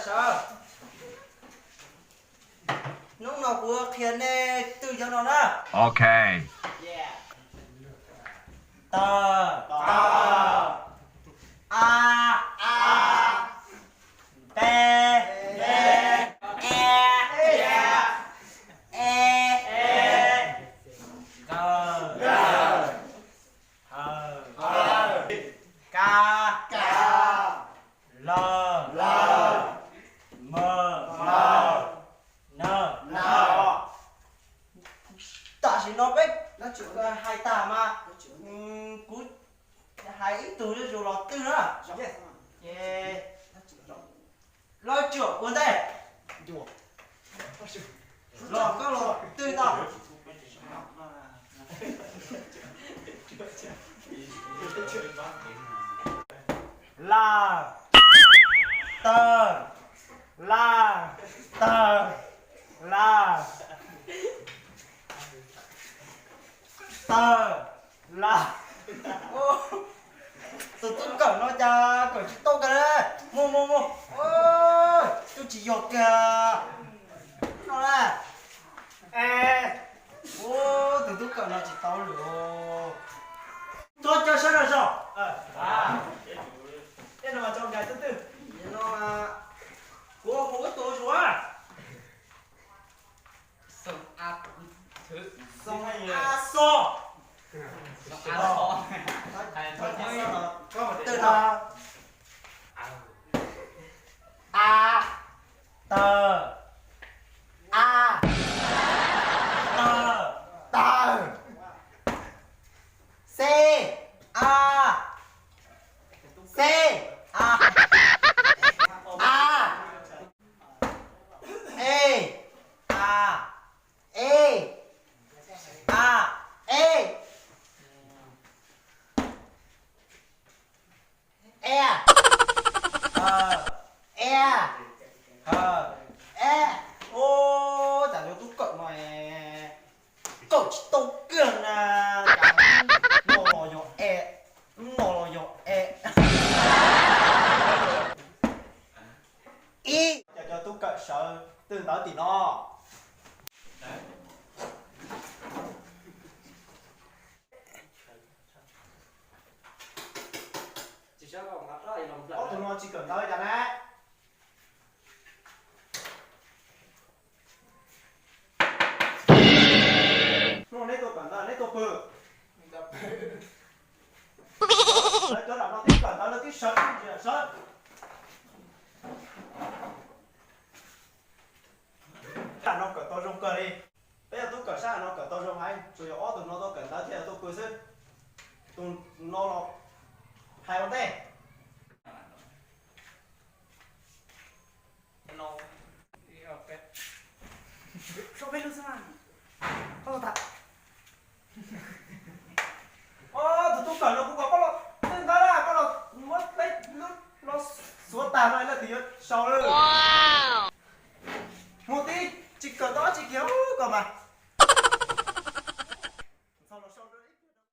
Sawv. Hnub no kuv qhia nej twj cov no na. Ok. Tawg. A. Pe. E. E. Kaw. Haw. Ka. Law. Maw. Naw. Tam sim no peb hais tag mas kuv hais ib tug zuj zus los twg na. Ces los tsuam ua ntej. Los koj los twg tau. Laj. Tawg. Laj. Tawg. Laj. Tawg. Laj. Tus tub kawm no cas kawm tsis tau kiag na. Mus mus mus. Twb tsis yog kiag no na. Tus tub kawm no tsis tau lawm. Txhob caw sab no zog. Tej no mas tso nkais twb twg. No kuv hu ib tug zuj zus. Xoo a xo. Twg no? A. Tawg. A. Tawg. Tawg. C. A. C. A. A. E. A. E. A. E. E. Haw. E. Haw. E. Ub, cas yuav tub kawm no es kawm tsis tau kiag na. Cas no los yog e, no los yog e. Ib, cov cov tub kawm sawv twg ntawd tim no. Ob tug no tsis kawm ntawv cas na. Hnub no neb tuaj kawm ntawv neb tuaj pw. Lawv cov nram no twb kawm ntawv lawv twb sawv ntsia sawv. Sab no kawm tau zoo kawg li. Peb cov tub kawm sab no kawm tau zoo heev, tsuas yog ob tug no tuaj kawm ntawv thiab tuaj pw xwb. Tus no los hais ua ntej. Tus tub kawm no kuv kom koj los twb ntawd na, koj los muab peb lub no xuav tag no leej twg yuav sau lawm. Mus tib tsis kawm tau dab tsi kiag koj mas.